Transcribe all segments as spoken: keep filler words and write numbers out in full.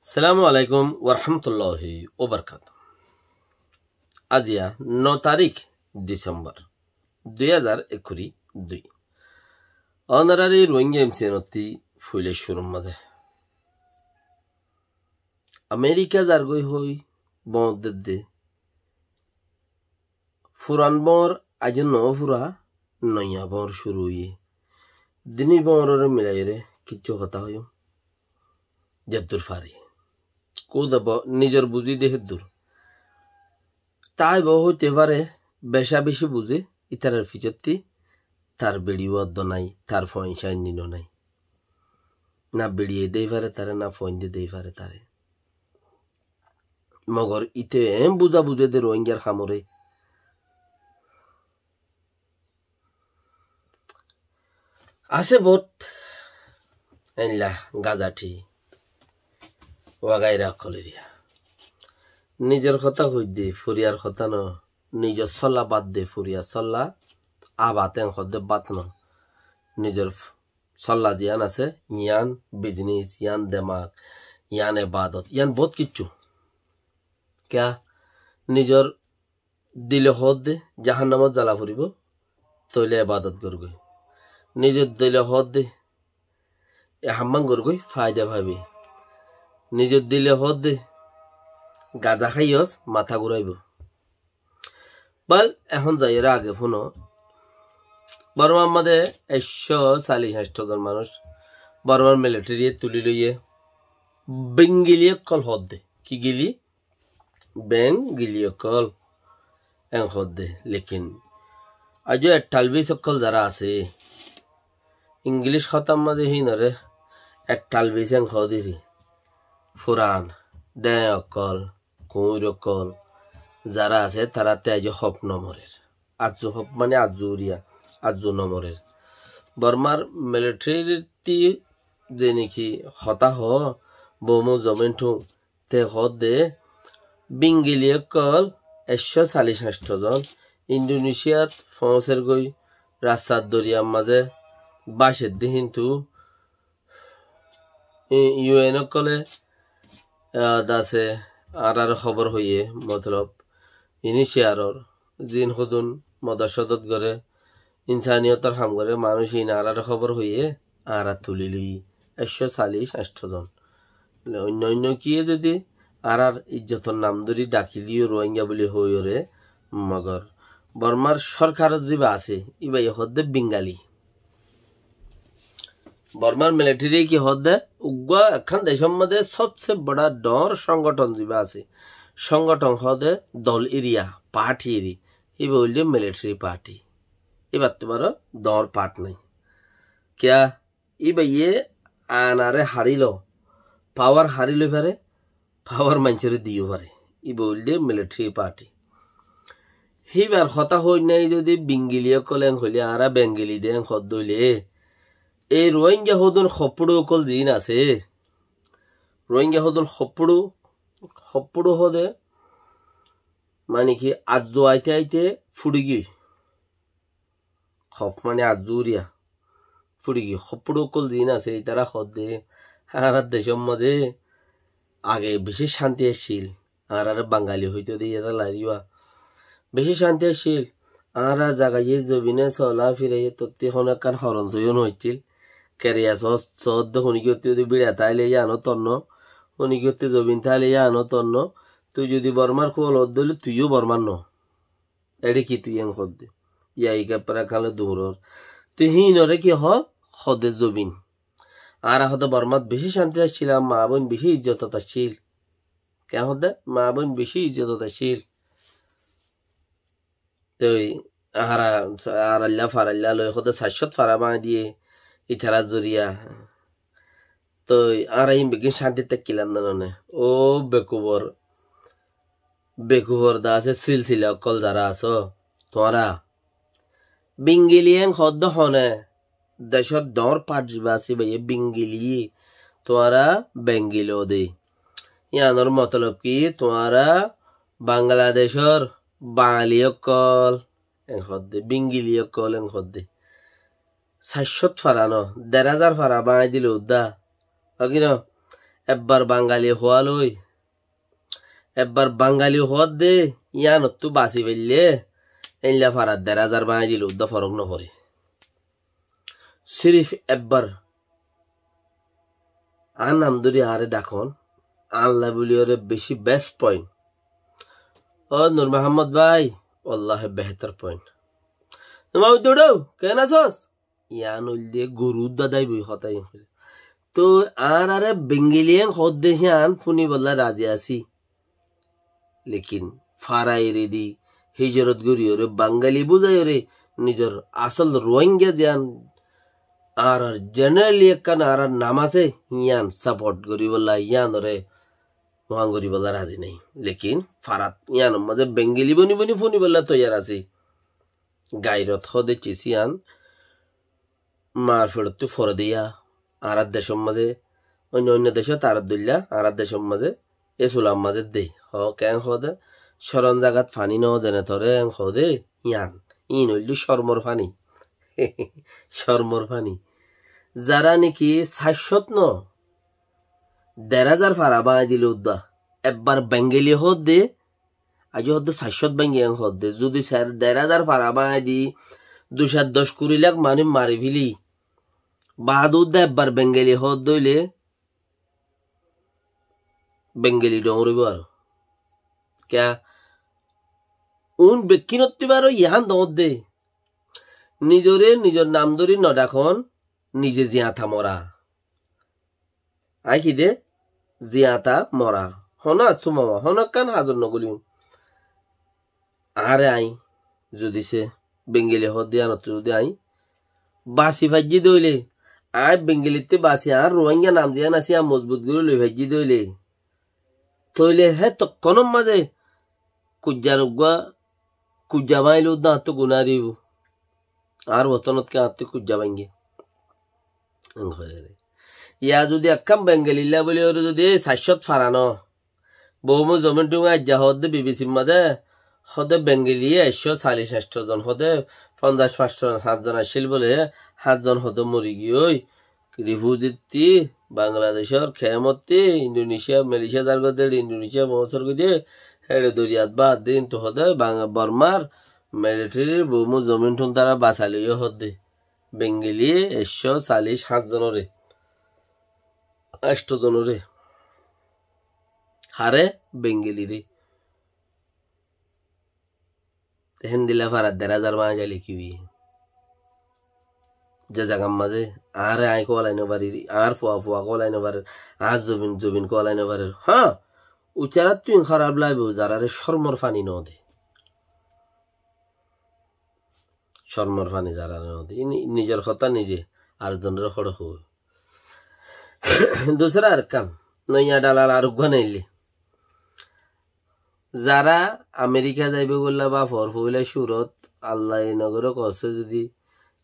Assalamu alaikum warahmatulláhi wabarakátuhu. Aziya no tarík Disembor dui házar ekkuri dui. Ónorari Rohingya M C N ottí foila cúrur mazé Amerika zargói hoi boóñr dedde. Furan boóñr aijjó no fura, noiya boóñr cúru óiye. Dini boóñroré milaiyóre kiccú hotá hoiyúm. Zeddúr fari. Kúdabo nizor buzí de héddúr. Táibo hoité fare, becá becí buzé, ítarar fisottí tar biçi uaddó nái, tar foiñsá ainníno nái. Na biçiye dei fare taré, na foiñde dei fare taré. Mogor íte eén buza buzé de Rohingyar hamoré. Asé bóut eilla gazathi wagaira ókkol eriya. Nizor hotá hoidde, furiyar hotá no. Nizor sólla bad de, furiyar sólla, abat en hoódde bát no. Nizor f-, sólla ziyán asé, yián biznis, yián demak, yián ebadot, yián bóut kiccú. Kiyá? Nizor dile hoódde jahannamot zala foribó, tóile ebadot gorgói. Nizor dile hoódde e hammán gorgói, faida faibi. Nizor dile hoódde gaza háiyos, matá guraibó. Bal, ehón zaiyóre age fúno. Bormar mazé ekcó callic añctho zon manúic Bormar militariye tuli loiyé. Bengili ókkol hoódde. Ki gili? Bengili ókkol en hoódde. Lekin aijjó ettalbis ókkol zará asé, Ingilic hotár mazé híinoré ettalbis en hoódiri. Furan, dheñ ókkol, kuñir ókkol zará asé, taráttu aijjó hof nomorer. Azzu hof mane azzu uriya, azzu nomorer. Bormar militarittí ze niki hotá hoó, bomu zomin thum, te hoódde bingili ókkol ekcó callic añctho zon Indonesiat foóñser goi, rastar doriyar mazé bácedde, kintu i-, U N ókkolé, ah, dase añárar hóbor hoiyé, motolob, iní ciyaror, ziín hodún modot codot goré, insaniyotor ham goré, manúic iín añárar hóbor hoiyé, añára tuli loiyí, ekcó callic añctho zon. Oinno oinno kiyé zodi añárar ijjotor nam dóri dhakilíyo Rohingya buli hoiyóre, mogor Bormar sorkarot ziba asé, íbaye hoódde Bengali. Bormar militariye ki hoódde, uggúa ekkán decór modde sobse bora dhoóñr songothon ziba asé, songothon hoódde dol eriya, party eri, íba óilde military party. Íbattú baro dhoóñr part nái. Kiyá? Íbaye añáre harílo, power haríloi fare, power maincóre diyó fare. Íba óilde military party. Híbar hotá hoóinna zodi Bengili ókkol en hoilé, añára Bengili de en hoódde óile, ei Rohingya hodún hoppúçu ókkol ziín asé, Rohingya hodún hoppúçu, hoppúçu hoóde, mane ki, azzu aite aite fúçigiyói. Hof mane azzu uriya. Fúçigiyói, hoppúçu ókkol ziín asé, ítara hoódde, añárar decór mazé age bicí cánti accíl. Añárare Bangali hoitó de, iyára lariwa. Bicí cánti accíl. Añára zagaye zobine sola firaye tottí honó ekkán horon soiyo no accíl. Keriya sos-, sodde honikiyottí zodi biça táile yíano tonno, honikiyottí zobin táile yíano tonno. Tui zodi Bormar kuwal ódde óile tuiyó Bormar no. Eçé ki tui en hoódde? Yai keppara kale duñror. Tui híinoré ki hoó? Hoódde zobin. Añára hoódde Bormat bicí cánti accíl, maa boin bicí ijjotot accíl. Keén hoódde? Maa boin bicí ijjotot accíl. Toi añára, añárailla farailla loi hoódde sair cót fara báñgi diyé, itarar zoriya. Toi añára iín beggín cántit tákkilam de none. Ó bekubor, bekubor de asé silsila ókkol zará asó, tuáñra Bengili en hoódde hone, decór dhoóñr part ziba asé íbaye Bengili, tuáñra Bengili óde. Yíanor motolob ki, tuáñra Bangladecór Bangali ókkol en hoódde, Bengili ókkol en hoódde. Sair cót fara no, der házar fara báñgi dile uddá. Ó ki no? Ebbar Bangali hoáloi, ebbar Bangali hoódde, yíanottú basi faillé, éilla farat der ázar báñgi dile uddá forók noforé. Sirif ebbar añár nam dóri añáre dhakón, añálla buli óre beci best point. Ó Nur Muhammod bái, wallahi behétor point. Nur Muhammod dóro, keén asós? Yián óilde goru uddá dái boi hotá yián hoilé. Toi añáráre Bengali en hoódde yián fúnibolla razi así. Lekin fara eredi, hijrot goríyoré, Bangali buzaiyoré, nizor asól Ruáingga ziyán añárar generally ekkán añárar nam asé, yián support goríbolla, yiánoré muán goríbolla razi nái. Lekin farat yiánor mazé Bengali boni boni fúnibolla toiyar asé. Gairot hoóde cis yián, mar feçottú fore de yá, añárar decór mazé, oinno oinno decót añárar dóilla, añárar decór mazé, e sular mazé de. Hoó, keén hoóde, córon zagat faní no dene toré, en hoóde, yián. Iín óilde córmor faní. Córmor faní. Zará niki sair cót no, der ázar fara báñgi dile uddá, ebbar Bengali hoódde, aijja hoódde sair cót báñgi en hoódde, zudi sair, der ázar fara báñgi di, dui cát doc kuri lák manúic mari fili, baade uddá ebbar Bengali hoódde óile, Bengali dhoóñr óibo aró. Kiyá? Uún bekkínottú baró yián dhoóñr de. Nizoré, nizor nam dóri nodhakón, nize ziañta mora. Aññí ki de? Ziañta mora. Honó attú mama, honó ekkán hazor nogoliyum. Añáre aññí, zudi se, Bengali hoódde yiánottú zudi aññí basi faijjí de óile, aññí Bengalittú basi, añár Ruáingga nam ziyán asé, yián mozbut gorí loi faijjí de óile, tóile hé tokkónor mazé kuijjar uggúa, kuijja báñgile uddá añáttu guná ribó. Añár wotonot ki añáttu kuijja báñge. Yá zudi ekkán Bengalilla bóli óre zudi ei sair cót fara no, Bóumu Zomín Thúm aijja hoódde bibisir mazé, hoóde Bengali ekcó salic ancto zon hoóde, fonzaic fañs zon, háñt zon accíl bóle, háñt zon hoóde mori giyói. Rifuzittí, Bangladecór kemottí, Indonesiya, Meleciya zargói de, Indonesiya foóñsor goi de, héçe doriyat báñdde, kintu hoóde Bang-, Bormar militerir Bóumu Zomín Thúm tará basai loiyé hoóde. Bengali ekcó salic háñt zonoré, ancto zonoré. Haré? Bengaliré. Te héndilla farat der ázar báñgi zaile ki óiye? Ze zagar mazé añáre aññí kólai nofarir, añár fua fua kólai nofarir, añár zobin zobin kólai nofarir. Há, uicárattú iín háraf laibo, zaráre córmor faní node. Córmor faní zaráre node. Iín nizor hotá nize, ar zonore hoçé hoó. Dusára arekkán, noiya dalal areggúa neille. Zará Amerika zaibói golla ba for foila cúrot Allaye nogoré hossé zudi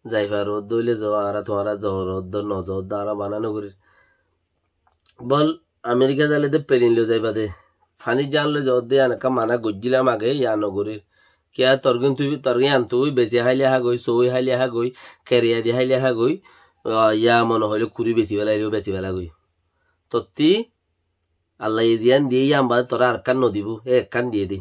zai faro dóile zo, añára tuáñra zoor dó, no zoor dó, añára mana nogorir. Bol Amerika zaile de pelin loi zaiba de, fanir jahaz loi zoor de, yián ekká mana goijjílam age, yián nogorir. Kiyá tor gin tui, tor gin tui besi háile há goi, sói háile há goi, keriya di háile há goi, ah, yá mone hoile kuri besi felaile besi fela goi. Tottí Allaye ziyán diyé yián baade toré arekkán nodibó, e ekkán diyé de.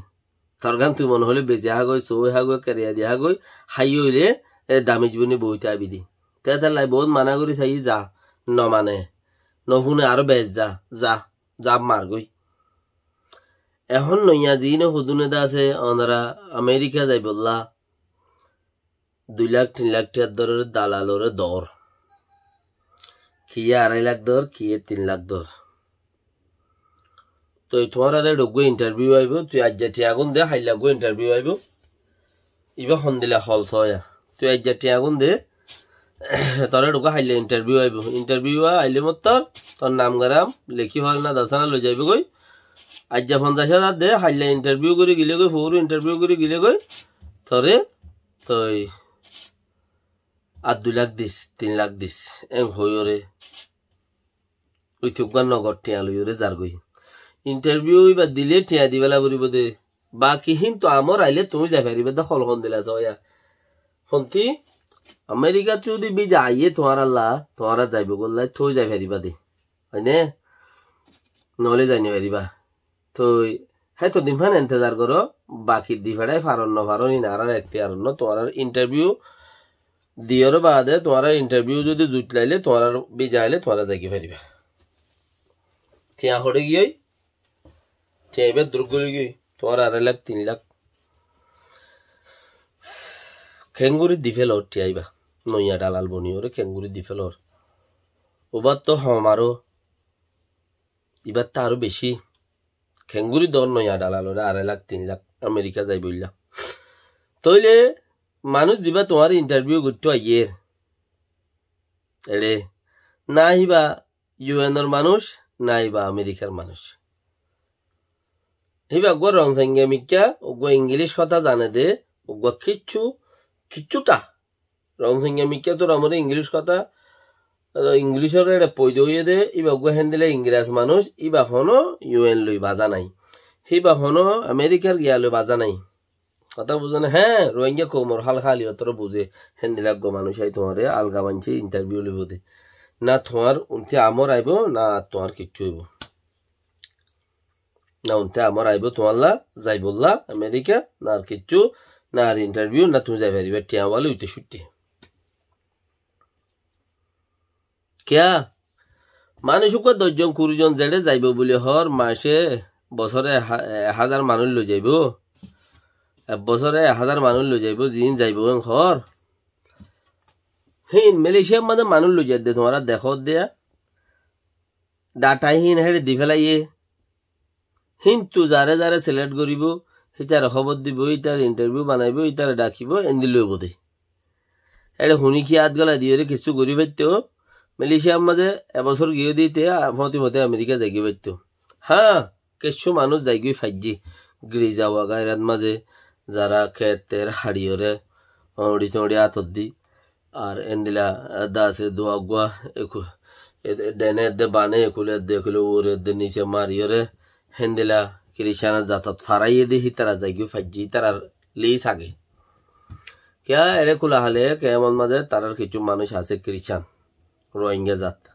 Tor gán tui mone hoile besi há goi, sói há goi, keriya di há goi, háiye óile e dami zibon boói táibi de. Te étalla boóut mana gorí saiyí, za, nomane, nofúne, aró beci za, za, za mar goi. Ehón noiya ziíne hodún ede asé, onora Amerika zaibolla dui lak tin lak tiyar dóre dalalore dór. Kiyé arai lak dór, kiyé tin lak dór. Toi tuáñrare eçe eggúa intarviu aibó, tui aijja tiyagun de, hailla eggúa intarviu aibó. Ibá hondilla hol sóya. Tui aijja tiyagun de, toré eçe eggúa hailla intarviu aibó. Intarviu aile mottor, tor nam garam lekí fare na dasana loi zaibo goi. Aijja fonzaic házar de, hailla intarviu gorí gile goi, fóru intarviu gorí gile goi, toré toi ar dui lak dis, tin lak dis, en hoiyóre. Ui tuggúa nogod thiañ loiyóre zargoi. Intarviu ibá dile thiañ dibálla foribó de. Baki hintu amor aile tuñí zai faribá de, hol hondilla sóya. Hontí Amerikat zudi biza aiyé tuáñralla, tuáñra zaibo golla, tuñí zai faribá de. Hoine? Noóile zai no faribá. Toi hétoddin fán entezar goró, baki di feçái faron no faron, iín añárar ektiyar no. Tuáñrar interview diyóre baade, tuáñrar interview zodi zuit lailé, tuáñrar biza ailé, tuáñra zaigói faribá. Tiañ hoçé giyói? Tiañ ibá duruk goli giyói. Tuáñra arai lak, tin lak. Kengori di felor tiañ ibá? Noiya dalal boniyóre kengori di felor? Ubáttu hom aró, ibáttu aró beci. Kengori dór noiya dalalore arai lak, tin lak, Amerika zaibolla. Tóile manúic zibá tuáñre interview goittó aiyér, eçé, na híba U N or manúic, na híba Amerikar manúic. Híba uggúa rong sainga mikká, uggúa Ingilic hotá zane de, uggúa kiccú, kiccúta. Rong sainga mikká tura more Ingilic hotá, Ingilicoré eçé foida óiye de, íba uggúa héndilla Ingras manúic, íba honó U N loi bazá nái. Híba honó Amerikar giya loi bazá nái. Hotá buzó né? Hé, Rohingya koumor hál háliyotoré buzé, héndilla uggúa manúic aái tuáñre alga maincé interview loibó de. Na tuáñr untí amor aibó, na tuáñr kiccú óibo. Na untí amor aibó tuáñlla, zaibolla Amerika, na ar kiccú, na ar interview, na tuñí zai faribá, tiañ wala uite cutti. Kiyá? Manúic uggúa doc zon, kuri zon zeçé zaibo buli hoór, mace, bosóre ek há-, ek házar manúic loi zaibo. Ek bosóre ek házar manúic loi zaibo, ziín zaibo en hoór. Híin Malaysiar mazé manúic loi zaidde tuáñra dekódde. Data híin héçe di félaiye. Híntu zaré zaré select goríbo, hítare hóbor dibo, hítare interview banaibó, hítare dhakibo, endilla óibo de. Eçé huní ki át golai diyóre kessú gorí faittó, Malaysiar mazé e bosór giyé de íte, a, fóti fóti Amerika zaigói faittó. Há, kessú manúic zaigói faijjé, giriza wagairat mazé, zará khet-ter haçiyóre, oñçi-toñçi átot di, ar endilla, e, dase dua uggúa, eku-, e, e, dene edde bane, ekule edde, ekule uore edde, nise mariyóre, héndilla Kiriscanor zatot faraiyé de, hítara zaigói faijjé, hítarar lis age. Kiyá, ere kula hale, kemor mazé tarar kessú manúic asé Kiriscan, Rohingya zat.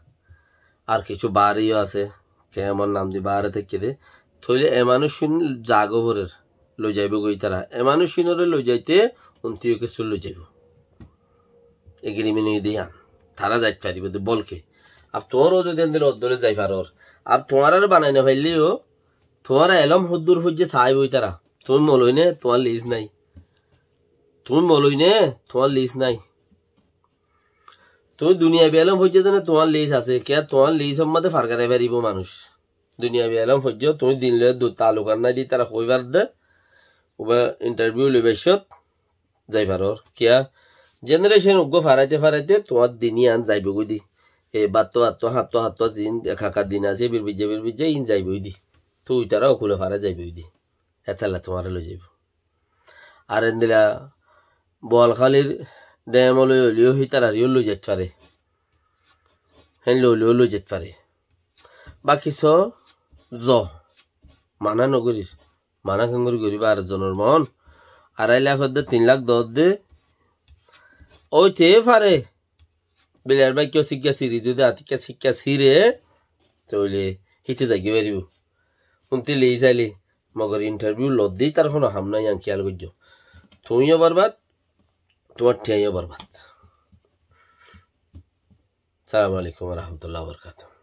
Ar kessú baáre yó asé, kemor nam di baáre táikke de. Tóile e manúiccún zagói forer, loi zaibógoi ítara. E manúiccunoré loi zaite, untí yó kessú loi zaibó. Agreement óiye de yían. Tará zait faribó de bólke. Ar tuáñra zodi endilla oddóre zai farór, ar tuáñrare banai no faillé yó, tuáñra elóm hoddúr foijjé saibó ítara. Tuñí moloi né, tuáñr lis nái. Tuñí moloi né, tuáñr lis nái. Tuñí duniyabi elóm foijjé de né, tuáñr lis asé. Kiyá tuáñr lisor mazé far gorai faribó manúic. Duniyabi elóm foijjó, tuñí din loi dui taluk ar nái de ítara hoi far de. Uba interview loi baiccót zai farór. Kiyá? Generation uggúa faraite faraite tuáñr din yían zaibógoi de. E batto batto, hañtto hañtto, ziín ek haka din asé, birbijja birbijja, iín zaibói de. Toi ítara ókule farai zaibói de. Hétolla tuáñre loi zaibó. Ar endilla Boalhálir dhemoloi óileyo hítarareyó loi zait fare. Héen loi óileyo loi zait fare. Baki só zo. Mana nogorir. Mana kengori goriba ar zonor mon. Arai lak hoódde, tin lak doódde. Óite fare. Bilar báikka sikka siri zodi atikka sikka sire, tóile híte zaigói faribó. Untí lei saile, mogor interview lodde ítar hono ham nái, yián kiyal goijjó. Tuñíyo borbad, tuáñr thiañíyo borbad. Assalamu alaikum wa rahmatullahi wa barakatuhu.